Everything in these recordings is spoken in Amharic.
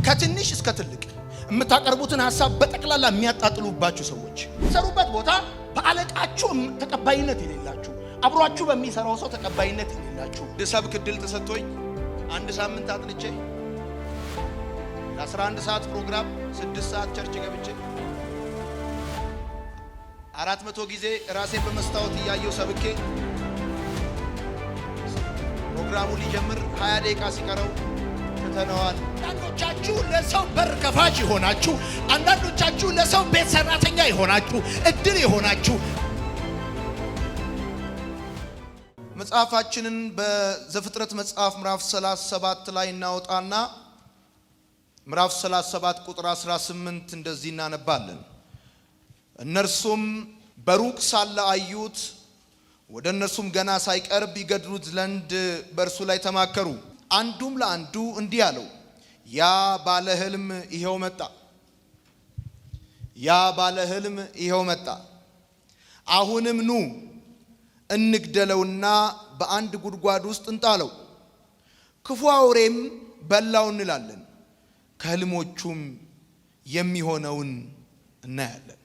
ከትንሽ እስከ ትልቅ የምታቀርቡትን ሀሳብ በጠቅላላ የሚያጣጥሉባችሁ ሰዎች፣ ሰሩበት ቦታ በአለቃችሁ ተቀባይነት የሌላችሁ፣ አብሯችሁ በሚሰራው ሰው ተቀባይነት የሌላችሁ። ልሰብክ እድል ተሰጥቶኝ አንድ ሳምንት አጥንቼ ለ11 ሰዓት ፕሮግራም 6 ሰዓት church ገብቼ 400 ጊዜ ራሴን በመስታወት እያየው ሰብኬ ፕሮግራሙ ሊጀምር 20 ደቂቃ ሲቀረው ትተነዋል። አንዳንዶቻችሁ ለሰው በር ከፋች የሆናችሁ፣ አንዳንዶቻችሁ ለሰው ቤት ሰራተኛ የሆናችሁ፣ እድል የሆናችሁ። መጽሐፋችንን በዘፍጥረት መጽሐፍ ምዕራፍ 37 ላይ እናወጣና ምዕራፍ 37 ቁጥር 18 እንደዚህ እናነባለን። እነርሱም በሩቅ ሳለ አዩት፣ ወደ እነርሱም ገና ሳይቀርብ ይገድሉት ዘንድ በእርሱ ላይ ተማከሩ። አንዱም ለአንዱ እንዲህ አለው፣ ያ ባለ ሕልም ይኸው መጣ፣ ያ ባለ ሕልም ይኸው መጣ። አሁንም ኑ እንግደለውና በአንድ ጉድጓድ ውስጥ እንጣለው፣ ክፉ አውሬም በላው እንላለን፣ ከሕልሞቹም የሚሆነውን እናያለን።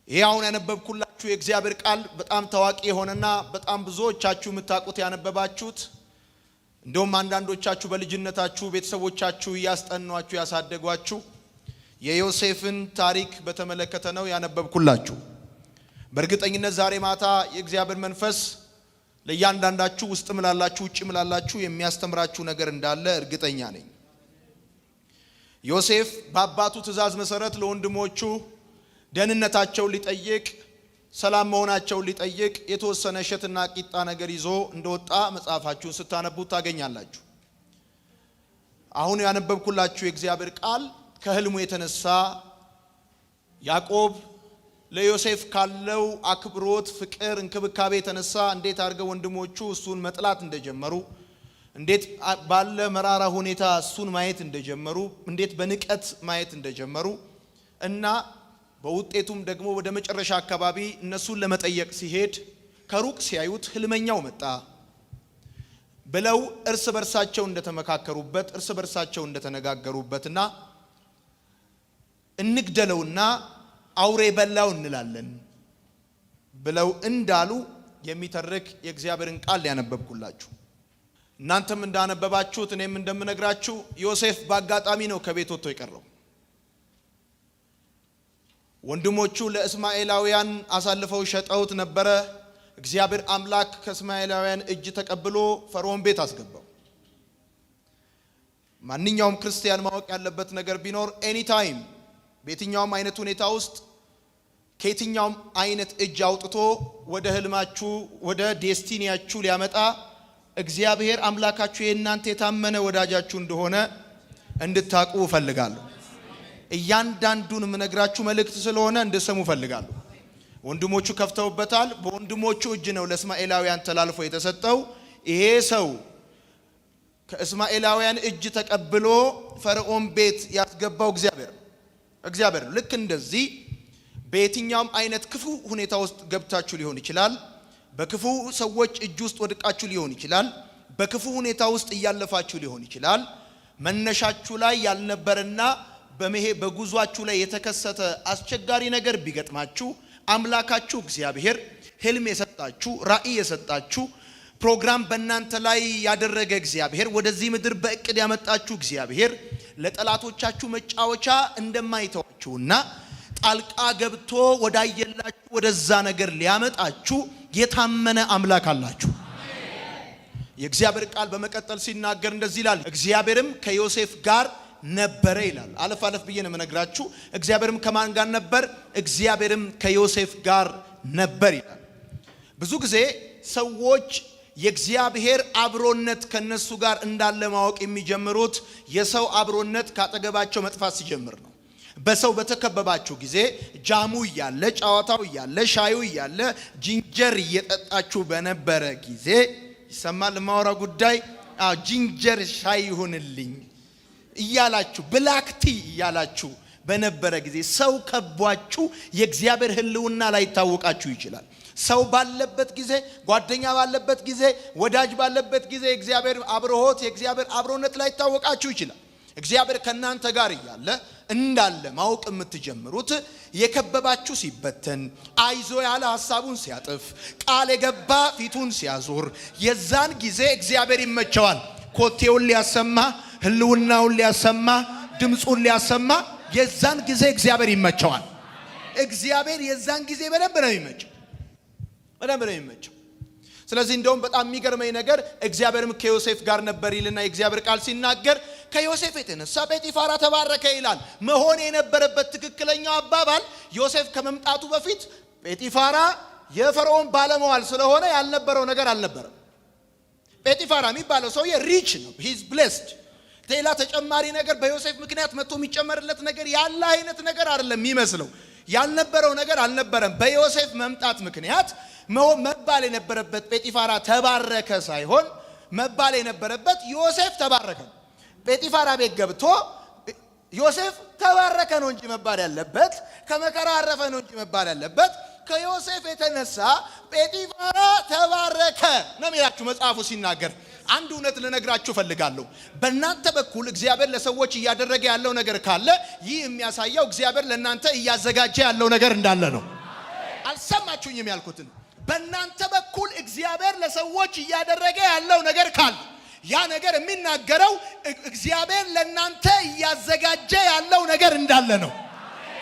ይህ አሁን ያነበብኩላችሁ የእግዚአብሔር ቃል በጣም ታዋቂ የሆነና በጣም ብዙዎቻችሁ የምታውቁት ያነበባችሁት፣ እንደውም አንዳንዶቻችሁ በልጅነታችሁ ቤተሰቦቻችሁ እያስጠኗችሁ ያሳደጓችሁ የዮሴፍን ታሪክ በተመለከተ ነው ያነበብኩላችሁ። በእርግጠኝነት ዛሬ ማታ የእግዚአብሔር መንፈስ ለእያንዳንዳችሁ ውስጥም ላላችሁ ውጭም ላላችሁ የሚያስተምራችሁ ነገር እንዳለ እርግጠኛ ነኝ። ዮሴፍ በአባቱ ትእዛዝ መሰረት ለወንድሞቹ ደህንነታቸውን ሊጠይቅ፣ ሰላም መሆናቸውን ሊጠይቅ የተወሰነ እሸትና ቂጣ ነገር ይዞ እንደወጣ መጽሐፋችሁን ስታነቡ ታገኛላችሁ። አሁን ያነበብኩላችሁ የእግዚአብሔር ቃል ከህልሙ የተነሳ ያዕቆብ ለዮሴፍ ካለው አክብሮት፣ ፍቅር፣ እንክብካቤ የተነሳ እንዴት አድርገው ወንድሞቹ እሱን መጥላት እንደጀመሩ፣ እንዴት ባለ መራራ ሁኔታ እሱን ማየት እንደጀመሩ፣ እንዴት በንቀት ማየት እንደጀመሩ እና በውጤቱም ደግሞ ወደ መጨረሻ አካባቢ እነሱን ለመጠየቅ ሲሄድ ከሩቅ ሲያዩት ህልመኛው መጣ ብለው እርስ በርሳቸው እንደተመካከሩበት፣ እርስ በርሳቸው እንደተነጋገሩበትና እንግደለውና አውሬ በላው እንላለን ብለው እንዳሉ የሚተርክ የእግዚአብሔርን ቃል ያነበብኩላችሁ። እናንተም እንዳነበባችሁት እኔም እንደምነግራችሁ ዮሴፍ በአጋጣሚ ነው ከቤት ወጥቶ የቀረው። ወንድሞቹ ለእስማኤላውያን አሳልፈው ሸጠውት ነበረ። እግዚአብሔር አምላክ ከእስማኤላውያን እጅ ተቀብሎ ፈርዖን ቤት አስገባው። ማንኛውም ክርስቲያን ማወቅ ያለበት ነገር ቢኖር anytime በየትኛውም አይነት ሁኔታ ውስጥ ከየትኛውም አይነት እጅ አውጥቶ ወደ ህልማችሁ ወደ destiny ያችሁ ሊያመጣ እግዚአብሔር አምላካችሁ የእናንተ የታመነ ወዳጃችሁ እንደሆነ እንድታቁ እፈልጋለሁ። እያንዳንዱን የምነግራችሁ መልእክት ስለሆነ እንድሰሙ እፈልጋለሁ። ወንድሞቹ ከፍተውበታል። በወንድሞቹ እጅ ነው ለእስማኤላውያን ተላልፎ የተሰጠው። ይሄ ሰው ከእስማኤላውያን እጅ ተቀብሎ ፈርዖን ቤት ያስገባው እግዚአብሔር እግዚአብሔር ነው። ልክ እንደዚህ በየትኛውም አይነት ክፉ ሁኔታ ውስጥ ገብታችሁ ሊሆን ይችላል። በክፉ ሰዎች እጅ ውስጥ ወድቃችሁ ሊሆን ይችላል። በክፉ ሁኔታ ውስጥ እያለፋችሁ ሊሆን ይችላል። መነሻችሁ ላይ ያልነበረና በመሄ በጉዟችሁ ላይ የተከሰተ አስቸጋሪ ነገር ቢገጥማችሁ አምላካችሁ እግዚአብሔር ህልም የሰጣችሁ፣ ራእይ የሰጣችሁ፣ ፕሮግራም በእናንተ ላይ ያደረገ እግዚአብሔር፣ ወደዚህ ምድር በእቅድ ያመጣችሁ እግዚአብሔር ለጠላቶቻችሁ መጫወቻ እንደማይተዋችሁና ጣልቃ ገብቶ ወዳየላችሁ ወደዛ ነገር ሊያመጣችሁ የታመነ አምላክ አላችሁ። የእግዚአብሔር ቃል በመቀጠል ሲናገር እንደዚህ ይላል፣ እግዚአብሔርም ከዮሴፍ ጋር ነበረ ይላል። አለፍ አለፍ ብዬ ነው የምነግራችሁ። እግዚአብሔርም ከማን ጋር ነበር? እግዚአብሔርም ከዮሴፍ ጋር ነበር ይላል። ብዙ ጊዜ ሰዎች የእግዚአብሔር አብሮነት ከነሱ ጋር እንዳለ ማወቅ የሚጀምሩት የሰው አብሮነት ካጠገባቸው መጥፋት ሲጀምር ነው። በሰው በተከበባችሁ ጊዜ ጃሙ እያለ፣ ጨዋታው እያለ፣ ሻዩ እያለ፣ ginger እየጠጣችሁ በነበረ ጊዜ ይሰማል የማወራው ጉዳይ። አዎ ginger ሻይ ይሁንልኝ እያላችሁ፣ black tea እያላችሁ በነበረ ጊዜ ሰው ከቧችሁ የእግዚአብሔር ሕልውና ላይታወቃችሁ ይችላል። ሰው ባለበት ጊዜ፣ ጓደኛ ባለበት ጊዜ፣ ወዳጅ ባለበት ጊዜ እግዚአብሔር አብሮሆት የእግዚአብሔር አብሮነት ላይታወቃችሁ ይችላል። እግዚአብሔር ከእናንተ ጋር እያለ እንዳለ ማወቅ የምትጀምሩት የከበባችሁ ሲበተን፣ አይዞ ያለ ሀሳቡን ሲያጥፍ፣ ቃል የገባ ፊቱን ሲያዞር፣ የዛን ጊዜ እግዚአብሔር ይመቸዋል። ኮቴውን ሊያሰማ፣ ህልውናውን ሊያሰማ፣ ድምፁን ሊያሰማ፣ የዛን ጊዜ እግዚአብሔር ይመቸዋል። እግዚአብሔር የዛን ጊዜ በደንብ ነው የሚመቸው፣ በደንብ ነው የሚመቸው። ስለዚህ እንደውም በጣም የሚገርመኝ ነገር እግዚአብሔርም ከዮሴፍ ጋር ነበር ይልና የእግዚአብሔር ቃል ሲናገር ከዮሴፍ የተነሳ ጴጢፋራ ተባረከ ይላል። መሆን የነበረበት ትክክለኛው አባባል ዮሴፍ ከመምጣቱ በፊት ጴጢፋራ የፈርዖን ባለመዋል ስለሆነ ያልነበረው ነገር አልነበረም። ጴጢፋራ የሚባለው ሰውዬ rich ነው፣ he's blessed። ሌላ ተጨማሪ ነገር በዮሴፍ ምክንያት መጥቶ የሚጨመርለት ነገር ያለ አይነት ነገር አይደለም የሚመስለው። ያልነበረው ነገር አልነበረም። በዮሴፍ መምጣት ምክንያት መባል የነበረበት ጴጢፋራ ተባረከ ሳይሆን መባል የነበረበት ዮሴፍ ተባረከ። ጴጢፋራ ቤት ገብቶ ዮሴፍ ተባረከ ነው እንጂ መባል ያለበት፣ ከመከራ አረፈ ነው እንጂ መባል ያለበት፣ ከዮሴፍ የተነሳ ጴጢፋራ ተባረከ ነው የሚላችሁ መጽሐፉ ሲናገር። አንድ እውነት ልነግራችሁ እፈልጋለሁ። በእናንተ በኩል እግዚአብሔር ለሰዎች እያደረገ ያለው ነገር ካለ ይህ የሚያሳየው እግዚአብሔር ለእናንተ እያዘጋጀ ያለው ነገር እንዳለ ነው። አልሰማችሁኝም ያልኩትን። በእናንተ በኩል እግዚአብሔር ለሰዎች እያደረገ ያለው ነገር ካለ ያ ነገር የሚናገረው እግዚአብሔር ለእናንተ እያዘጋጀ ያለው ነገር እንዳለ ነው።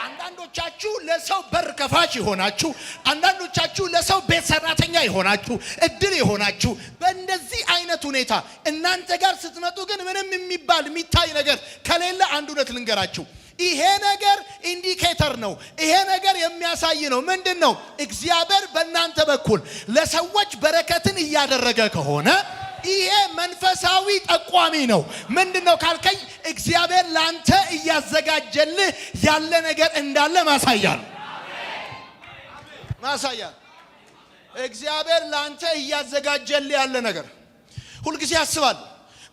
አንዳንዶቻችሁ ለሰው በር ከፋች የሆናችሁ፣ አንዳንዶቻችሁ ለሰው ቤት ሰራተኛ የሆናችሁ፣ እድል የሆናችሁ በእንደዚህ አይነት ሁኔታ እናንተ ጋር ስትመጡ ግን ምንም የሚባል የሚታይ ነገር ከሌለ አንድ እውነት ልንገራችሁ። ይሄ ነገር indicator ነው። ይሄ ነገር የሚያሳይ ነው። ምንድን ነው? እግዚአብሔር በእናንተ በኩል ለሰዎች በረከትን እያደረገ ከሆነ ይሄ መንፈሳዊ ጠቋሚ ነው። ምንድን ነው ካልከኝ፣ እግዚአብሔር ለአንተ እያዘጋጀልህ ያለ ነገር እንዳለ ማሳያ ነው። ማሳያ እግዚአብሔር ለአንተ እያዘጋጀልህ ያለ ነገር። ሁልጊዜ አስባለሁ።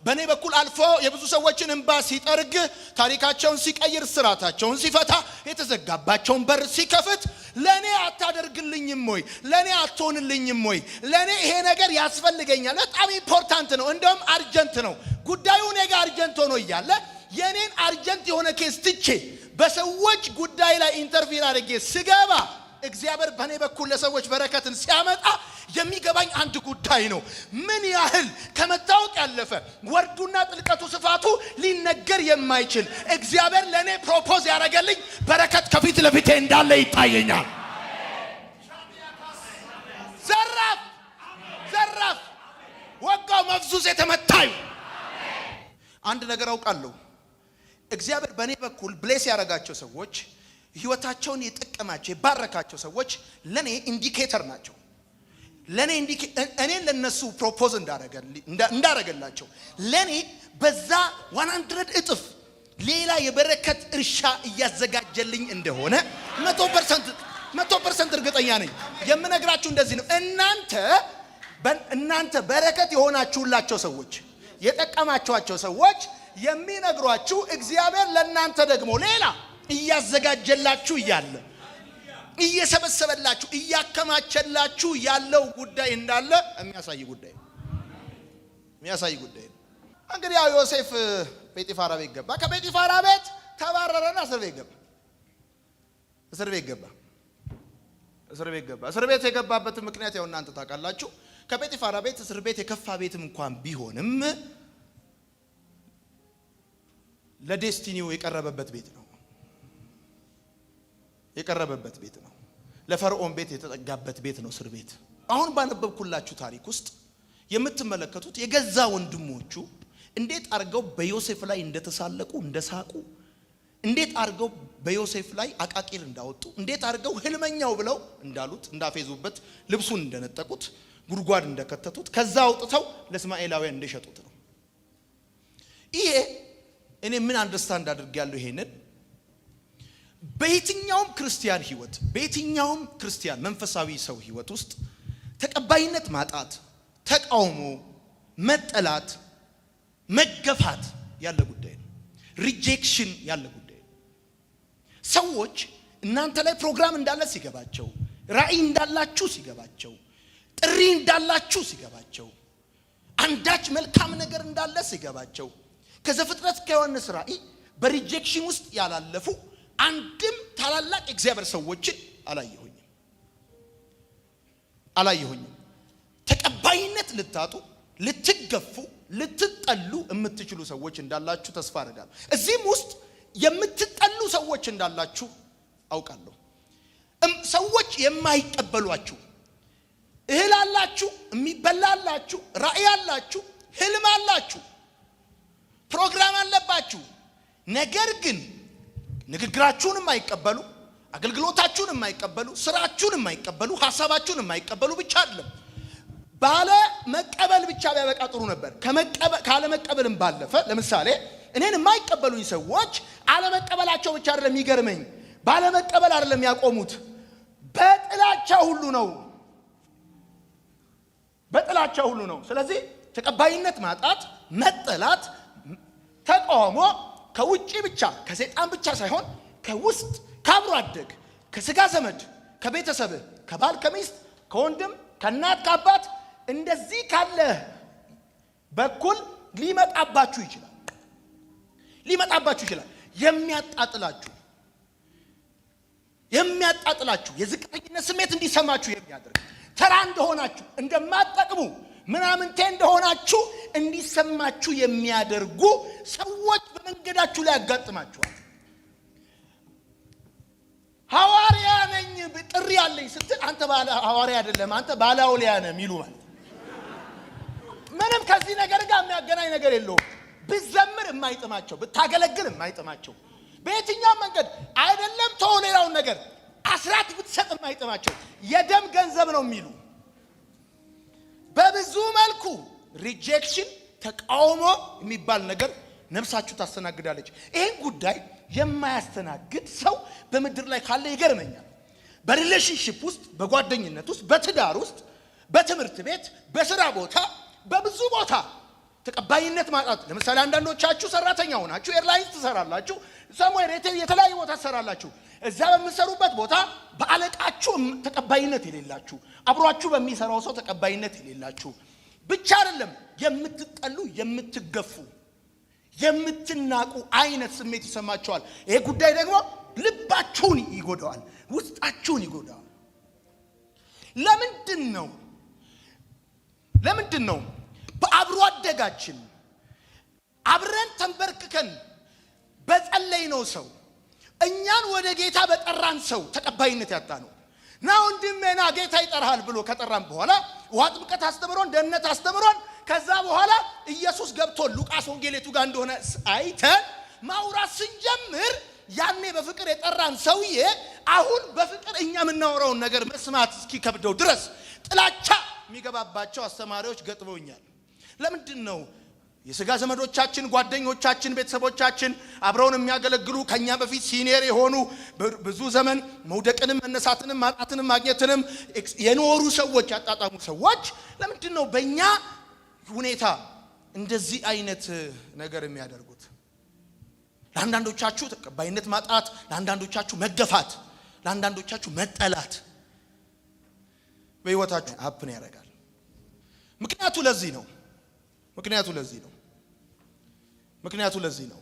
በእኔ በኩል አልፎ የብዙ ሰዎችን እንባ ሲጠርግ፣ ታሪካቸውን ሲቀይር፣ ስራታቸውን ሲፈታ፣ የተዘጋባቸውን በር ሲከፍት ለእኔ አታደርግልኝም ወይ? ለእኔ አትሆንልኝም ወይ? ለእኔ ይሄ ነገር ያስፈልገኛል። በጣም important ነው፣ እንደውም urgent ነው። ጉዳዩ እኔ ጋር urgent ሆኖ እያለ የእኔን urgent የሆነ case ትቼ በሰዎች ጉዳይ ላይ interfere አድርጌ ስገባ እግዚአብሔር በእኔ በኩል ለሰዎች በረከትን ሲያመጣ የሚገባኝ አንድ ጉዳይ ነው። ምን ያህል ከመታወቅ ያለፈ ወርዱና ጥልቀቱ ስፋቱ ሊነገር የማይችል እግዚአብሔር ለእኔ propose ያደረገልኝ በረከት ከፊት ለፊቴ እንዳለ ይታየኛል። ዘራፍ ዘራፍ፣ ወጋው መፍዙዝ የተመታዩ። አንድ ነገር አውቃለሁ። እግዚአብሔር በእኔ በኩል bless ያደረጋቸው ሰዎች፣ ህይወታቸውን የጠቀማቸው፣ የባረካቸው ሰዎች ለእኔ indicator ናቸው። ለኔ እኔን ለነሱ propose እንዳረገላቸው ለኔ በዛ 100 እጥፍ ሌላ የበረከት እርሻ እያዘጋጀልኝ እንደሆነ 100% እርግጠኛ ነኝ። የምነግራችሁ እንደዚህ ነው። እናንተ በረከት የሆናችሁላቸው ሰዎች፣ የጠቀማችኋቸው ሰዎች የሚነግሯችሁ እግዚአብሔር ለእናንተ ደግሞ ሌላ እያዘጋጀላችሁ እያለ፣ እየሰበሰበላችሁ፣ እያከማቸላችሁ ያለው ጉዳይ እንዳለ የሚያሳይ ጉዳይ ነው። እንግዲህ ያው ዮሴፍ ጴጢፋራ ቤት ገባ። ከጴጢፋራ ቤት ተባረረና እስር ቤት ገባ። እስር ቤት ገባ። እስር ቤት ገባ። እስር ቤት የገባበትን ምክንያት ያው እናንተ ታውቃላችሁ። ከጴጢፋራ ቤት እስር ቤት የከፋ ቤትም እንኳን ቢሆንም ለ destiny ው የቀረበበት ቤት ነው። የቀረበበት ቤት ነው። ለፈርዖን ቤት የተጠጋበት ቤት ነው እስር ቤት። አሁን ባነበብኩላችሁ ታሪክ ውስጥ የምትመለከቱት የገዛ ወንድሞቹ እንዴት አድርገው በዮሴፍ ላይ እንደተሳለቁ፣ እንደሳቁ፣ እንዴት አድርገው በዮሴፍ ላይ አቃቂር እንዳወጡ፣ እንዴት አድርገው ህልመኛው ብለው እንዳሉት፣ እንዳፌዙበት፣ ልብሱን እንደነጠቁት፣ ጉድጓድ እንደከተቱት፣ ከዛ አውጥተው ለእስማኤላውያን እንደሸጡት ነው። ይሄ እኔ ምን understand አድርጌያለሁ? ይሄንን በየትኛውም ክርስቲያን ህይወት፣ በየትኛውም ክርስቲያን መንፈሳዊ ሰው ህይወት ውስጥ ተቀባይነት ማጣት፣ ተቃውሞ፣ መጠላት፣ መገፋት ያለ ጉዳይ ነው። Rejection ያለ ጉዳይ ነው። ሰዎች እናንተ ላይ ፕሮግራም እንዳለ ሲገባቸው፣ ራእይ እንዳላችሁ ሲገባቸው፣ ጥሪ እንዳላችሁ ሲገባቸው፣ አንዳች መልካም ነገር እንዳለ ሲገባቸው፣ ከዘፍጥረት ከዮሐንስ ራእይ በ rejection ውስጥ ያላለፉ አንድም ታላላቅ የእግዚአብሔር ሰዎችን አላየሁኝም። ተቀባይነት ልታጡ፣ ልትገፉ፣ ልትጠሉ የምትችሉ ሰዎች እንዳላችሁ ተስፋ አደርጋለሁ። እዚህም ውስጥ የምትጠሉ ሰዎች እንዳላችሁ አውቃለሁ። ሰዎች የማይቀበሏችሁ፣ እህል አላችሁ፣ የሚበላ አላችሁ፣ ራእይ አላችሁ፣ ህልም አላችሁ፣ ፕሮግራም አለባችሁ። ነገር ግን ንግግራችሁን የማይቀበሉ፣ አገልግሎታችሁን የማይቀበሉ፣ ስራችሁን የማይቀበሉ፣ ሀሳባችሁን የማይቀበሉ ብቻ አይደለም። ባለ መቀበል ብቻ ቢያበቃ ጥሩ ነበር። ካለመቀበልም ባለፈ ለምሳሌ እኔን የማይቀበሉኝ ሰዎች አለመቀበላቸው ብቻ አይደለም የሚገርመኝ፣ ባለመቀበል አይደለም ያቆሙት፣ በጥላቻ ሁሉ ነው። በጥላቻ ሁሉ ነው። ስለዚህ ተቀባይነት ማጣት፣ መጠላት፣ ተቃውሞ ከውጪ ብቻ ከሰይጣን ብቻ ሳይሆን ከውስጥ፣ ከአብሮ አደግ፣ ከስጋ ዘመድ፣ ከቤተሰብህ፣ ከባል፣ ከሚስት፣ ከወንድም፣ ከእናት፣ ከአባት እንደዚህ ካለ በኩል ሊመጣባችሁ ይችላል። ሊመጣባችሁ ይችላል። የሚያጣጥላችሁ፣ የዝቅተኝነት ስሜት እንዲሰማችሁ የሚያደርግ፣ ተራ እንደሆናችሁ፣ እንደማትጠቅሙ፣ ምናምንቴ እንደሆናችሁ እንዲሰማችሁ የሚያደርጉ ሰዎች በመንገዳችሁ ላይ ያጋጥማችኋል። ሐዋርያ ነኝ፣ ጥሪ አለኝ ስትል አንተ ባለ ሐዋርያ አይደለም፣ አንተ ባለ አውሊያ ነህ የሚሉ ማለት ምንም ከዚህ ነገር ጋር የሚያገናኝ ነገር የለውም። ብትዘምር የማይጥማቸው፣ ብታገለግል የማይጥማቸው፣ በየትኛውም መንገድ አይደለም ተው ሌላውን ነገር፣ አስራት ብትሰጥ የማይጥማቸው፣ የደም ገንዘብ ነው የሚሉ፣ በብዙ መልኩ rejection፣ ተቃውሞ የሚባል ነገር ነፍሳችሁ ታስተናግዳለች። ይህን ጉዳይ የማያስተናግድ ሰው በምድር ላይ ካለ ይገርመኛል። በ relationship ውስጥ፣ በጓደኝነት ውስጥ፣ በትዳር ውስጥ፣ በትምህርት ቤት፣ በስራ ቦታ፣ በብዙ ቦታ ተቀባይነት ማጣት። ለምሳሌ አንዳንዶቻችሁ ሰራተኛ ሆናችሁ airlines ትሰራላችሁ፣ somewhere የተለያዩ ቦታ ትሰራላችሁ። እዛ በምትሰሩበት ቦታ በአለቃችሁ ተቀባይነት የሌላችሁ፣ አብሯችሁ በሚሰራው ሰው ተቀባይነት የሌላችሁ ብቻ አይደለም፣ የምትጠሉ፣ የምትገፉ፣ የምትናቁ አይነት ስሜት ይሰማችኋል። ይሄ ጉዳይ ደግሞ ልባችሁን ይጎዳዋል፣ ውስጣችሁን ይጎዳዋል። ለምንድን ነው በአብሮ አደጋችን፣ አብረን ተንበርክከን በጸለይነው ሰው፣ እኛን ወደ ጌታ በጠራን ሰው ተቀባይነት ያጣነው? ና ወንድሜ ና፣ ጌታ ይጠራሃል ብሎ ከጠራን በኋላ ውሃ ጥምቀት አስተምሮን፣ ደህንነት አስተምሮን፣ ከዛ በኋላ ኢየሱስ ገብቶ ሉቃስ ወንጌል የቱ ጋር እንደሆነ አይተን ማውራት ስንጀምር፣ ያኔ በፍቅር የጠራን ሰውዬ አሁን በፍቅር እኛ የምናወራውን ነገር መስማት እስኪከብደው ድረስ ጥላቻ የሚገባባቸው አስተማሪዎች ገጥመውኛል። ለምንድን ነው የስጋ ዘመዶቻችን፣ ጓደኞቻችን፣ ቤተሰቦቻችን፣ አብረውን የሚያገለግሉ፣ ከኛ በፊት senior የሆኑ፣ ብዙ ዘመን መውደቅንም መነሳትንም ማጣትንም ማግኘትንም የኖሩ ሰዎች፣ ያጣጣሙ ሰዎች ለምንድን ነው በእኛ ሁኔታ እንደዚህ አይነት ነገር የሚያደርጉት? ለአንዳንዶቻችሁ ተቀባይነት ማጣት፣ ለአንዳንዶቻችሁ መገፋት፣ ለአንዳንዶቻችሁ መጠላት በህይወታችሁ happen ያደርጋል። ምክንያቱ ለዚህ ነው። ምክንያቱ ለዚህ ነው። ምክንያቱ ለዚህ ነው።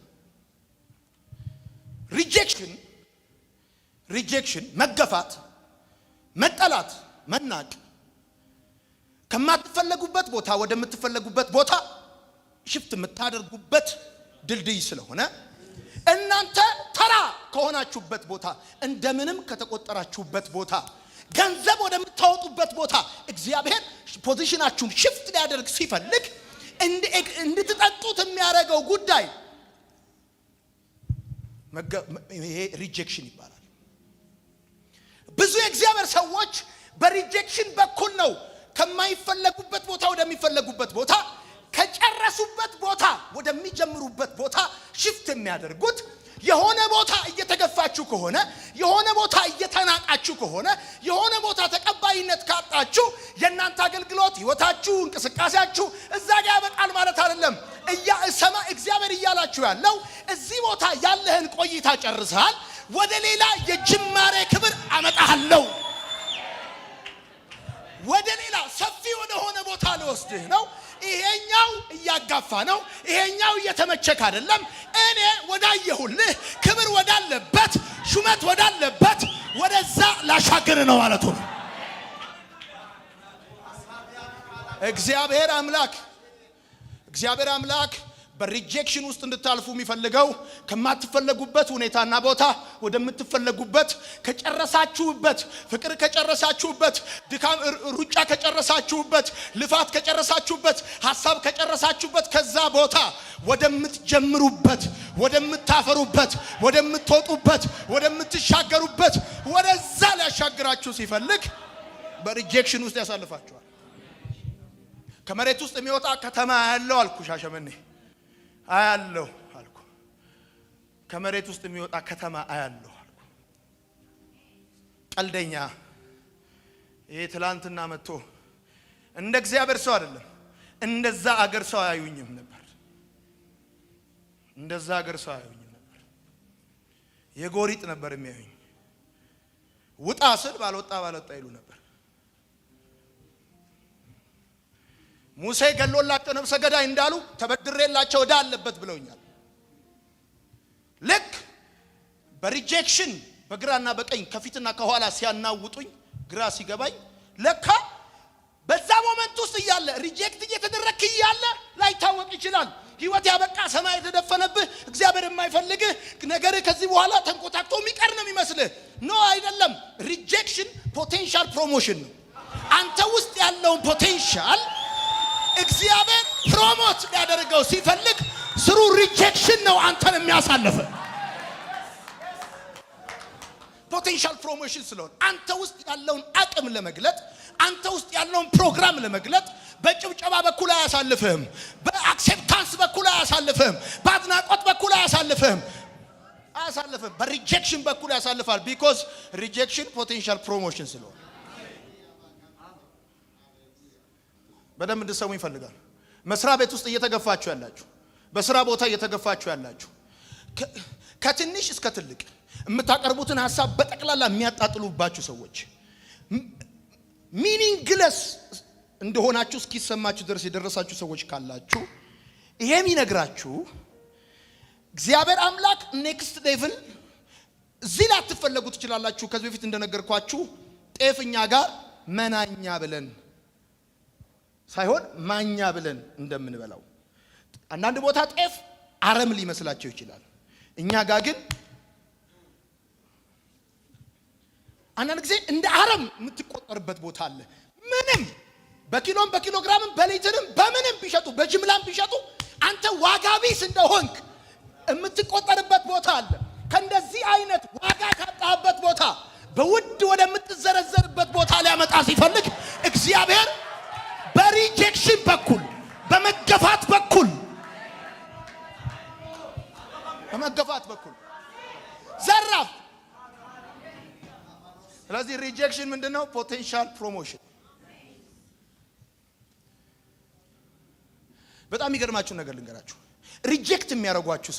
Rejection፣ መገፋት፣ መጠላት፣ መናቅ ከማትፈለጉበት ቦታ ወደምትፈለጉበት ቦታ shift የምታደርጉበት ድልድይ ስለሆነ፣ እናንተ ተራ ከሆናችሁበት ቦታ፣ እንደምንም ከተቆጠራችሁበት ቦታ ገንዘብ ወደምታወጡበት ቦታ እግዚአብሔር position ኣችሁን shift ሊያደርግ ሲፈልግ እንድትጠጡት የሚያደርገው ጉዳይ ይሄ rejection ይባላል። ብዙ የእግዚአብሔር ሰዎች በ rejection በኩል ነው ከማይፈለጉበት ቦታ ወደሚፈለጉበት ቦታ፣ ከጨረሱበት ቦታ ወደሚጀምሩበት ቦታ shift የሚያደርጉት። የሆነ ቦታ እየተገፋችሁ ከሆነ፣ የሆነ ቦታ እየተናቃችሁ ከሆነ፣ የሆነ ቦታ ተቀባይነት ካጣችሁ የእናንተ አገልግሎት፣ ህይወታችሁ፣ እንቅስቃሴያችሁ እዛ ጋ ያበቃል ማለት አይደለም። ሰማ እግዚአብሔር እያላችሁ ያለው እዚህ ቦታ ያለህን ቆይታ ጨርሰሃል፣ ወደ ሌላ የጅማሬ ክብር አመጣሃለሁ። ወደ ሌላ ሰፊ ወደ ሆነ ቦታ ልወስድህ ነው። ይሄኛው እያጋፋ ነው። ይሄኛው እየተመቸክ አይደለም። እኔ ወዳየሁልህ ክብር ወዳለበት፣ ሹመት ወዳለበት ወደዛ ላሻግር ነው ማለቱ ነው። እግዚአብሔር አምላክ በ rejection ውስጥ እንድታልፉ የሚፈልገው ከማትፈለጉበት ሁኔታና ቦታ ወደምትፈለጉበት፣ ከጨረሳችሁበት፣ ፍቅር ከጨረሳችሁበት፣ ድካም ሩጫ ከጨረሳችሁበት፣ ልፋት ከጨረሳችሁበት፣ ሀሳብ ከጨረሳችሁበት ከዛ ቦታ ወደምትጀምሩበት፣ ወደምታፈሩበት፣ ወደምትወጡበት፣ ወደምትሻገሩበት ወደዛ ሊያሻግራችሁ ሲፈልግ በ rejection ውስጥ ያሳልፋችኋል። ከመሬት ውስጥ የሚወጣ ከተማ አያለሁ አልኩ። ሻሸመኔ አያለሁ አልኩ። ከመሬት ውስጥ የሚወጣ ከተማ አያለሁ አልኩ። ቀልደኛ ይሄ ትላንትና መጥቶ እንደ እግዚአብሔር ሰው አይደለም፣ እንደዛ አገር ሰው አያዩኝም ነበር። እንደዛ አገር ሰው አያዩኝም ነበር። የጎሪጥ ነበር የሚያዩኝ። ውጣ ስል ባልወጣ ባልወጣ ይሉ ነበር። ሙሴ ገሎላቸው ነፍሰ ገዳይ እንዳሉ ተበድሬላቸው ዕዳ አለበት ብለውኛል። ልክ በ rejection በግራና በቀኝ ከፊትና ከኋላ ሲያናውጡኝ ግራ ሲገባኝ ለካ በዛ moment ውስጥ እያለ፣ reject እየተደረግክ እያለ ላይታወቅ ይችላል። ህይወት ያበቃ፣ ሰማይ የተደፈነብህ፣ እግዚአብሔር የማይፈልግህ፣ ነገርህ ከዚህ በኋላ ተንኮታክቶ የሚቀር ነው የሚመስልህ። No፣ አይደለም። Rejection potential promotion ነው። አንተ ውስጥ ያለውን potential እግዚአብሔር promote ሊያደርገው ሲፈልግ through rejection ነው አንተን የሚያሳልፍ። Potential promotion ስለሆነ አንተ ውስጥ ያለውን አቅም ለመግለጥ፣ አንተ ውስጥ ያለውን ፕሮግራም ለመግለጥ በጭብጨባ በኩል አያሳልፍህም። በ acceptance በኩል አያሳልፍህም። በአድናቆት በኩል አያሳልፍህም አያሳልፍም። በ rejection በኩል ያሳልፋል። Because rejection potential promotion ስለሆነ። በደንብ እንድሰሙ ይፈልጋል። መስሪያ ቤት ውስጥ እየተገፋችሁ ያላችሁ፣ በስራ ቦታ እየተገፋችሁ ያላችሁ፣ ከትንሽ እስከ ትልቅ የምታቀርቡትን ሀሳብ በጠቅላላ የሚያጣጥሉባችሁ ሰዎች፣ meaningless እንደሆናችሁ እስኪሰማችሁ ድረስ የደረሳችሁ ሰዎች ካላችሁ፣ ይሄ የሚነግራችሁ እግዚአብሔር አምላክ next level እዚህ ላትፈለጉ ትችላላችሁ። ከዚህ በፊት እንደነገርኳችሁ ጤፍ እኛ ጋር መናኛ ብለን ሳይሆን ማኛ ብለን እንደምንበላው አንዳንድ ቦታ ጤፍ አረም ሊመስላቸው ይችላል። እኛ ጋር ግን አንዳንድ ጊዜ እንደ አረም የምትቆጠርበት ቦታ አለ። ምንም በኪሎም በኪሎግራምም በሊትርም በምንም ቢሸጡ፣ በጅምላም ቢሸጡ አንተ ዋጋ ቢስ እንደሆንክ የምትቆጠርበት ቦታ አለ። ከእንደዚህ አይነት ዋጋ ካጣህበት ቦታ በውድ ወደምትዘረዘርበት ቦታ ሊያመጣ ሲፈልግ እግዚአብሔር በ rejection በኩል፣ በመገፋት በኩል ዘራፍ። ስለዚህ rejection ምንድን ነው? Potential promotion። በጣም የሚገርማችሁ ነገር ልንገራችሁ። Reject የሚያደርጓችሁ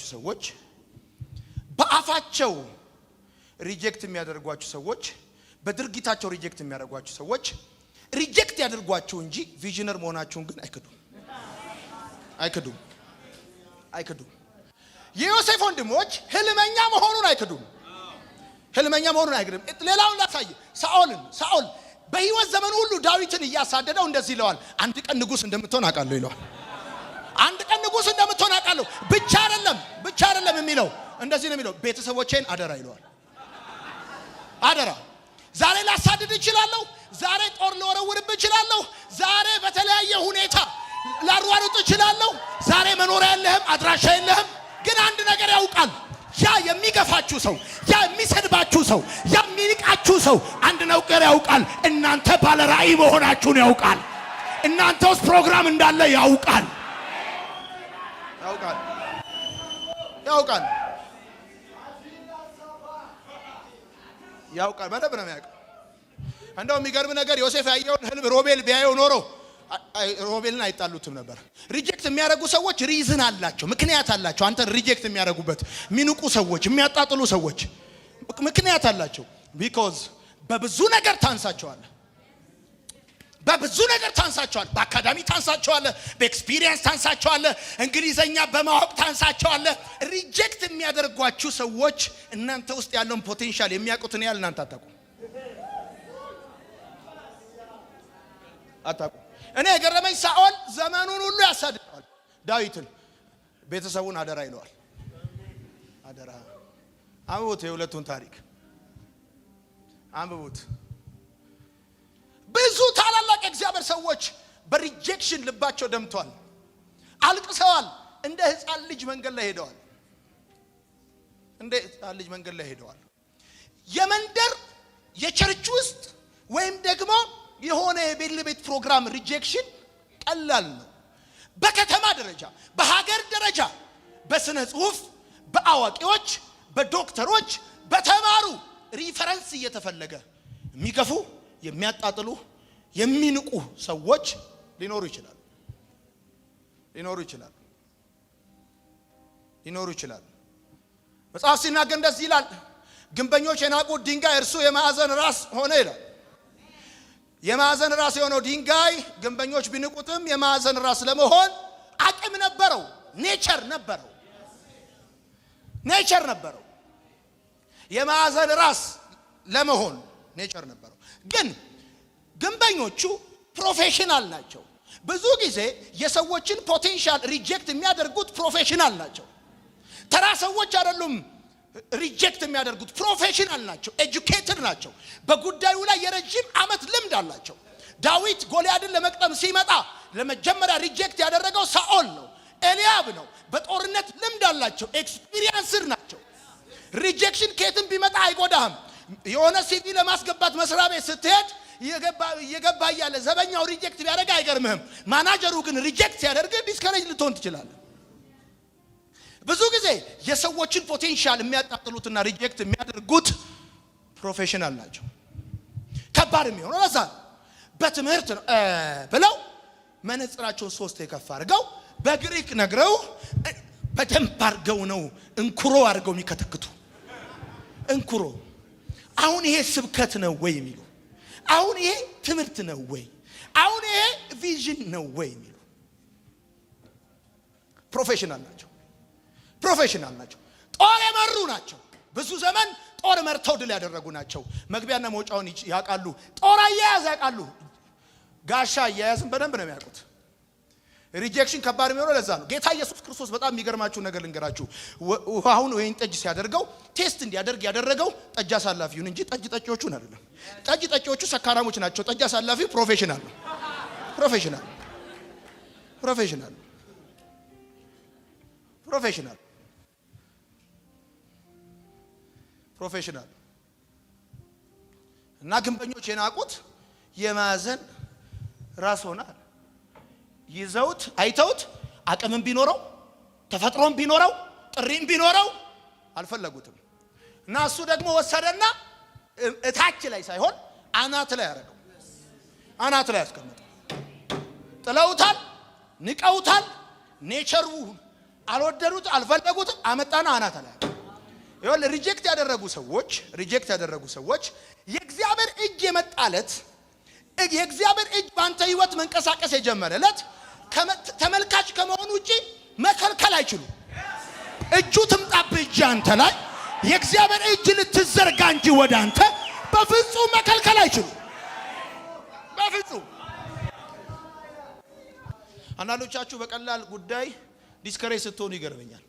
ሰዎች፣ በአፋቸው reject የሚያደርጓችሁ ሰዎች፣ በድርጊታቸው reject የሚያደርጓችሁ ሰዎች reject ያደርጓችሁ እንጂ visioner መሆናችሁን ግን አይክዱም፣ አይክዱም፣ አይክዱም። የዮሴፍ ወንድሞች ህልመኛ መሆኑን አይክዱም። ህልመኛ መሆኑን አይክዱም። ሌላውን ላሳይ። ሳኦል በህይወት ዘመኑ ሁሉ ዳዊትን እያሳደደው እንደዚህ ይለዋል፣ "አንድ ቀን ንጉሥ እንደምትሆን አውቃለሁ" ይለዋል። "አንድ ቀን ንጉሥ እንደምትሆን አውቃለሁ።" ብቻ አይደለም የሚለው፣ እንደዚህ ነው የሚለው፣ "ቤተሰቦቼን አደራ" ይለዋል። አደራ፣ ዛሬ ላሳድድ እችላለሁ። ዛሬ ጦር ልወረውርብህ እችላለሁ። ዛሬ በተለያየ ሁኔታ ላሯሩጥ እችላለሁ። ዛሬ መኖሪያ የለህም፣ አድራሻ የለህም። ግን አንድ ነገር ያውቃል። ያ የሚገፋችሁ ሰው፣ ያ የሚሰድባችሁ ሰው፣ ያ የሚንቃችሁ ሰው አንድ ነገር ያውቃል። እናንተ ባለ ራእይ መሆናችሁን ያውቃል። እናንተ ውስጥ ፕሮግራም እንዳለ ያውቃል። ያውቃል፣ ያውቃል፣ ያውቃል። በደንብ ነው የሚያውቀው። እንደው የሚገርም ነገር ዮሴፍ ያየውን ህልም ሮቤል ቢያየው ኖሮ ሮቤልን አይጣሉትም ነበር። Reject የሚያደርጉ ሰዎች reason አላቸው፣ ምክንያት አላቸው። አንተን reject የሚያደርጉበት፣ የሚንቁ ሰዎች፣ የሚያጣጥሉ ሰዎች ምክንያት አላቸው። Because በብዙ ነገር ታንሳቸዋለህ። በብዙ ነገር ታንሳቸዋለህ። በ academy ታንሳቸዋለህ፣ በ experience ታንሳቸዋለህ፣ እንግሊዘኛ በማወቅ ታንሳቸዋለህ። Reject የሚያደርጓችሁ ሰዎች እናንተ ውስጥ ያለውን potential የሚያውቁትን ያህል እናንተ አታውቁም፣ አታውቁም። እኔ የገረመኝ ሳኦል ዘመኑን ሁሉ ያሳድደዋል ዳዊትን፣ ቤተሰቡን አደራ ይለዋል። አደራ። አንብቡት፣ የሁለቱን ታሪክ አንብቡት። ብዙ ታላላቅ የእግዚአብሔር ሰዎች በ rejection ልባቸው ደምቷል፣ አልቅሰዋል። እንደ ሕፃን ልጅ መንገድ ላይ ሄደዋል። እንደ ሕፃን ልጅ መንገድ ላይ ሄደዋል። የመንደር የ church ውስጥ ወይም ደግሞ የሆነ የቤት ለቤት ፕሮግራም rejection ቀላል ነው። በከተማ ደረጃ፣ በሀገር ደረጃ፣ በስነ ጽሁፍ፣ በአዋቂዎች፣ በዶክተሮች፣ በተማሩ reference እየተፈለገ የሚገፉ፣ የሚያጣጥሉ፣ የሚንቁ ሰዎች ሊኖሩ ይችላሉ ሊኖሩ ይችላሉ ሊኖሩ ይችላሉ። መጽሐፍ ሲናገር እንደዚህ ይላል፣ ግንበኞች የናቁት ድንጋይ እርሱ የማዕዘን ራስ ሆነ ይላል። የማዕዘን ራስ የሆነው ድንጋይ ግንበኞች ቢንቁትም የማዕዘን ራስ ለመሆን አቅም ነበረው፣ nature ነበረው፣ nature ነበረው። የማዕዘን ራስ ለመሆን nature ነበረው። ግን ግንበኞቹ professional ናቸው። ብዙ ጊዜ የሰዎችን potential reject የሚያደርጉት professional ናቸው። ተራ ሰዎች አይደሉም። Reject የሚያደርጉት professional ናቸው፣ educated ናቸው። በጉዳዩ ላይ የረጅም ዓመት ልምድ አላቸው። ዳዊት ጎልያድን ለመግጠም ሲመጣ ለመጀመሪያ reject ያደረገው ሳኦል ነው፣ ኤልያብ ነው። በጦርነት ልምድ አላቸው፣ experienced ናቸው። Rejection ከየትም ቢመጣ አይጎዳህም። የሆነ CV ለማስገባት መስሪያ ቤት ስትሄድ እየገባ እያለ ዘበኛው reject ቢያደርግ አይገርምህም። ማናጀሩ ግን reject ሲያደርግ discourage ልትሆን ትችላለህ። ብዙ ጊዜ የሰዎችን potential የሚያጣጥሉትና reject የሚያደርጉት professional ናቸው። ከባድ የሚሆነው ለዛ ነው። በትምህርት ነው ብለው መነጽራቸውን ሶስት የከፍ አድርገው በግሪክ ነግረው በደንብ አድርገው ነው እንኩሮ አድርገው የሚከተክቱ እንኩሮ። አሁን ይሄ ስብከት ነው ወይ የሚሉ፣ አሁን ይሄ ትምህርት ነው ወይ፣ አሁን ይሄ vision ነው ወይ የሚሉ professional ናቸው። Professional ናቸው። ጦር የመሩ ናቸው። ብዙ ዘመን ጦር መርተው ድል ያደረጉ ናቸው። መግቢያና መውጫውን ያውቃሉ። ጦር አያያዝ ያውቃሉ። ጋሻ አያያዝን በደንብ ነው የሚያውቁት። Rejection ከባድ የሚሆነው ለዛ ነው። ጌታ ኢየሱስ ክርስቶስ በጣም የሚገርማችሁ ነገር ልንገራችሁ። ውሃውን ወይን ጠጅ ሲያደርገው taste እንዲያደርግ ያደረገው ጠጅ አሳላፊውን እንጂ ጠጅ ጠጪዎቹን አይደለም። ጠጅ ጠጪዎቹ ሰካራሞች ናቸው። ጠጅ አሳላፊው professional ነው። Professional professional professional professional እና ግንበኞች የናቁት የማዕዘን ራስ ሆናል። ይዘውት አይተውት አቅምም ቢኖረው ተፈጥሮም ቢኖረው ጥሪም ቢኖረው አልፈለጉትም። እና እሱ ደግሞ ወሰደና እታች ላይ ሳይሆን አናት ላይ ያደረገው፣ አናት ላይ ያስቀመጠው። ጥለውታል፣ ንቀውታል፣ nature ኡ አልወደዱት፣ አልፈለጉትም። አመጣና አናት ላይ ይኸውልህ። Reject ያደረጉ ሰዎች የእግዚአብሔር እጅ የመጣለት፣ የእግዚአብሔር እጅ በአንተ ህይወት መንቀሳቀስ የጀመረለት ተመልካች ከመሆኑ ውጪ መከልከል አይችሉም። እጁ ትምጣብህ እጅ አንተ ላይ፣ የእግዚአብሔር እጅ ልትዘርጋ እንጂ ወደ አንተ በፍጹም መከልከል አይችሉም። በፍጹም። አንዳንዶቻችሁ በቀላል ጉዳይ discourage ስትሆኑ ይገርመኛል።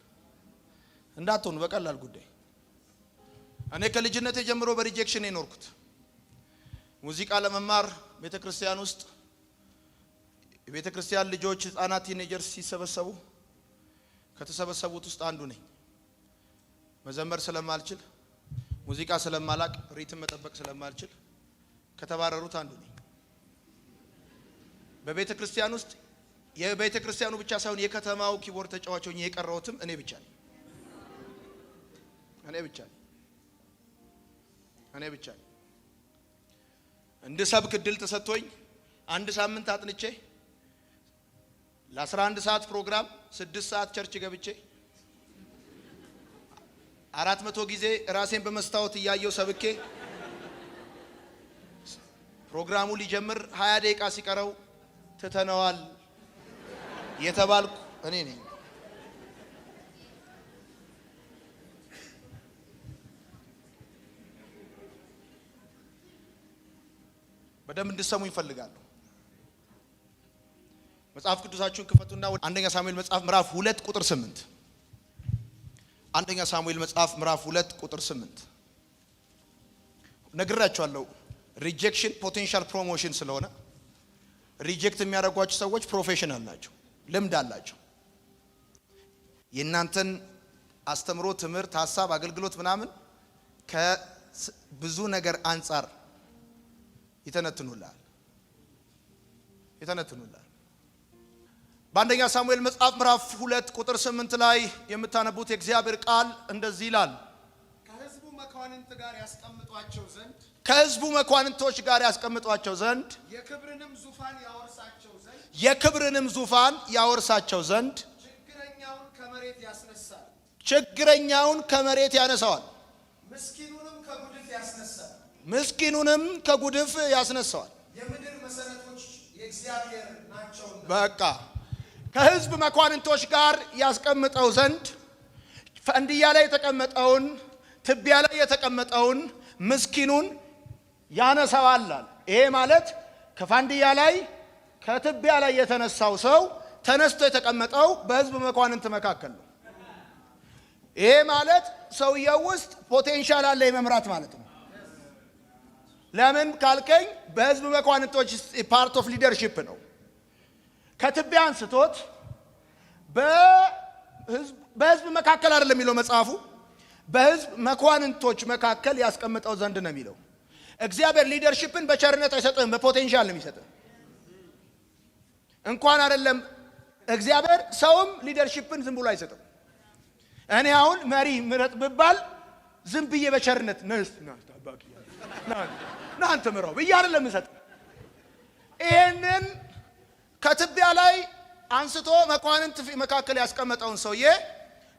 እንዳትሆኑ በቀላል ጉዳይ። እኔ ከልጅነቴ ጀምሮ በ rejection የኖርኩት፣ ሙዚቃ ለመማር ቤተ ክርስቲያን ውስጥ የቤተ ክርስቲያን ልጆች፣ ህጻናት፣ teenagers ሲሰበሰቡ ከተሰበሰቡት ውስጥ አንዱ ነኝ። መዘመር ስለማልችል፣ ሙዚቃ ስለማላቅ፣ rhythm መጠበቅ ስለማልችል ከተባረሩት አንዱ ነኝ። በቤተ ክርስቲያን ውስጥ የቤተ ክርስቲያኑ ብቻ ሳይሆን የከተማው keyboard ተጫዋች ሆኜ የቀረሁትም እኔ ብቻ ነኝ። እኔ ብቻ ነኝ። እኔ ብቻ ነኝ። እንድሰብክ እድል ተሰጥቶኝ አንድ ሳምንት አጥንቼ ለ11 ሰዓት ፕሮግራም 6 ሰዓት church ገብቼ 400 ጊዜ ራሴን በመስታወት እያየው ሰብኬ ፕሮግራሙ ሊጀምር 20 ደቂቃ ሲቀረው ትተነዋል የተባልኩ እኔ ነኝ። በደንብ እንድሰሙ ይፈልጋለሁ። መጽሐፍ ቅዱሳችሁን ክፈቱና አንደኛ ሳሙኤል መጽሐፍ ምዕራፍ 2 ቁጥር 8። አንደኛ ሳሙኤል መጽሐፍ ምዕራፍ 2 ቁጥር 8። ነግራችኋለሁ። Rejection potential promotion ስለሆነ reject የሚያደርጓቸው ሰዎች professional ናቸው፣ ልምድ አላቸው። የእናንተን አስተምሮ፣ ትምህርት፣ ሀሳብ፣ አገልግሎት ምናምን ከብዙ ነገር አንጻር ይተነትኑልሃል ይተነትኑልሃል። በአንደኛ ሳሙኤል መጽሐፍ ምዕራፍ 2 ቁጥር 8 ላይ የምታነቡት የእግዚአብሔር ቃል እንደዚህ ይላል። ከሕዝቡ መኳንንት ጋር ያስቀምጧቸው ዘንድ ከሕዝቡ መኳንንቶች ጋር ያስቀምጧቸው ዘንድ የክብርንም ዙፋን ያወርሳቸው ዘንድ የክብርንም ዙፋን ያወርሳቸው ዘንድ ችግረኛውን ከመሬት ያስነሳል፣ ችግረኛውን ከመሬት ያነሳዋል፣ ምስኪኑንም ከጉድፍ ያስነሳል። ምስኪኑንም ከጉድፍ ያስነሳዋል። የምድር መሰረቶች የእግዚአብሔር ናቸውና በቃ ከሕዝብ መኳንንቶች ጋር ያስቀምጠው ዘንድ ፈንድያ ላይ የተቀመጠውን ትቢያ ላይ የተቀመጠውን ምስኪኑን ያነሳዋል። ይሄ ማለት ከፋንድያ ላይ ከትቢያ ላይ የተነሳው ሰው ተነስቶ የተቀመጠው በሕዝብ መኳንንት መካከል ነው። ይሄ ማለት ሰውየው ውስጥ potential አለ የመምራት ማለት ነው። ለምን ካልከኝ በሕዝብ መኳንንቶች part of leadership ነው። ከትቢያ አንስቶት በሕዝብ መካከል አይደለም የሚለው መጽሐፉ፣ በሕዝብ መኳንንቶች መካከል ያስቀምጠው ዘንድ ነው የሚለው። እግዚአብሔር leadership ን በቸርነት አይሰጥህም፣ በ potential ነው የሚሰጥህ። እንኳን አይደለም እግዚአብሔር ሰውም leadership ን ዝም ብሎ አይሰጥም። እኔ አሁን መሪ ምረጥ ብባል ዝም ብዬ በቸርነት ነስ ና አንተ ምራው ብዬ አይደለም የምሰጠው። ይሄንን ከትቢያ ላይ አንስቶ መኳንንት መካከል ያስቀመጠውን ሰውዬ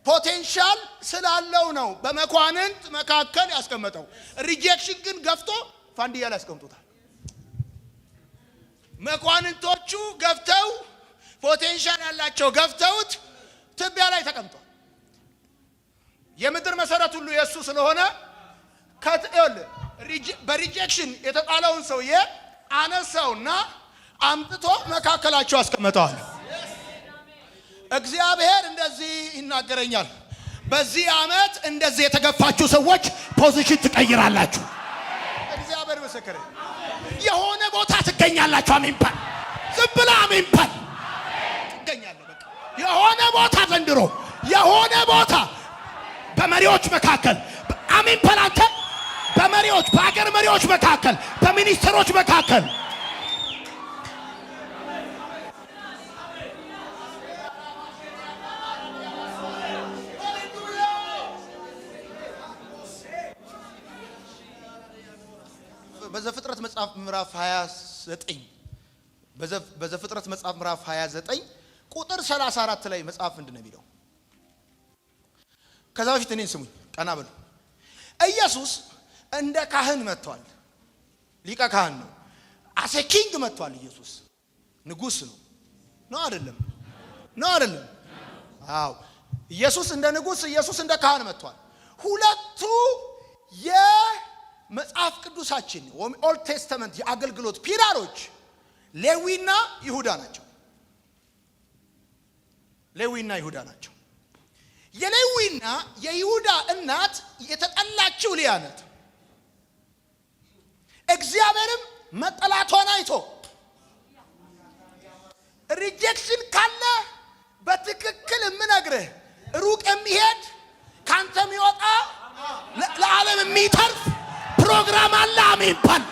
potential ስላለው ነው በመኳንንት መካከል ያስቀመጠው። Rejection ግን ገፍቶ ፋንድያ ላይ ያስቀምጦታል። መኳንንቶቹ ገፍተው potential ያላቸው ገፍተውት ትቢያ ላይ ተቀምጧል። የምድር መሰረት ሁሉ የእሱ ስለሆነ በ rejection የተጣለውን ሰውዬ አነሳውና አምጥቶ መካከላቸው አስቀምጠዋል። እግዚአብሔር እንደዚህ ይናገረኛል። በዚህ ዓመት እንደዚህ የተገፋችሁ ሰዎች position ትቀይራላችሁ። እግዚአብሔር ምስክሬ፣ የሆነ ቦታ ትገኛላችሁ። አሜን በል። ዝም ብለህ አሜን በል። ትገኛለህ። በቃ የሆነ ቦታ ዘንድሮ የሆነ ቦታ በመሪዎች መካከል አሜን በል አንተ። በመሪዎች በአገር መሪዎች መካከል፣ በሚኒስትሮች መካከል በዘፍጥረት መጽሐፍ ምዕራፍ 29 በዘፍጥረት መጽሐፍ ምዕራፍ 29 ቁጥር 34 ላይ መጽሐፍ ምንድን ነው የሚለው? ከዛ በፊት እኔን ስሙኝ፣ ቀና በሉ። ኢየሱስ እንደ ካህን መጥቷል። ሊቀ ካህን ነው። As a king መጥቷል። ኢየሱስ ንጉስ ነው። ነው አይደለም? ነው አይደለም? አዎ፣ ኢየሱስ እንደ ንጉስ፣ ኢየሱስ እንደ ካህን መጥቷል። ሁለቱ የመጽሐፍ ቅዱሳችን ወይም Old Testament የአገልግሎት pillar ኦች ሌዊና ይሁዳ ናቸው። ሌዊና ይሁዳ ናቸው። የሌዊና የይሁዳ እናት የተጠላችው ልያ ናት። እግዚአብሔርም መጠላቷን አይቶ rejection ካለ በትክክል የምነግርህ ሩቅ የሚሄድ ካንተ የሚወጣ ለዓለም የሚተርፍ ፕሮግራም አለ። አሜን በል።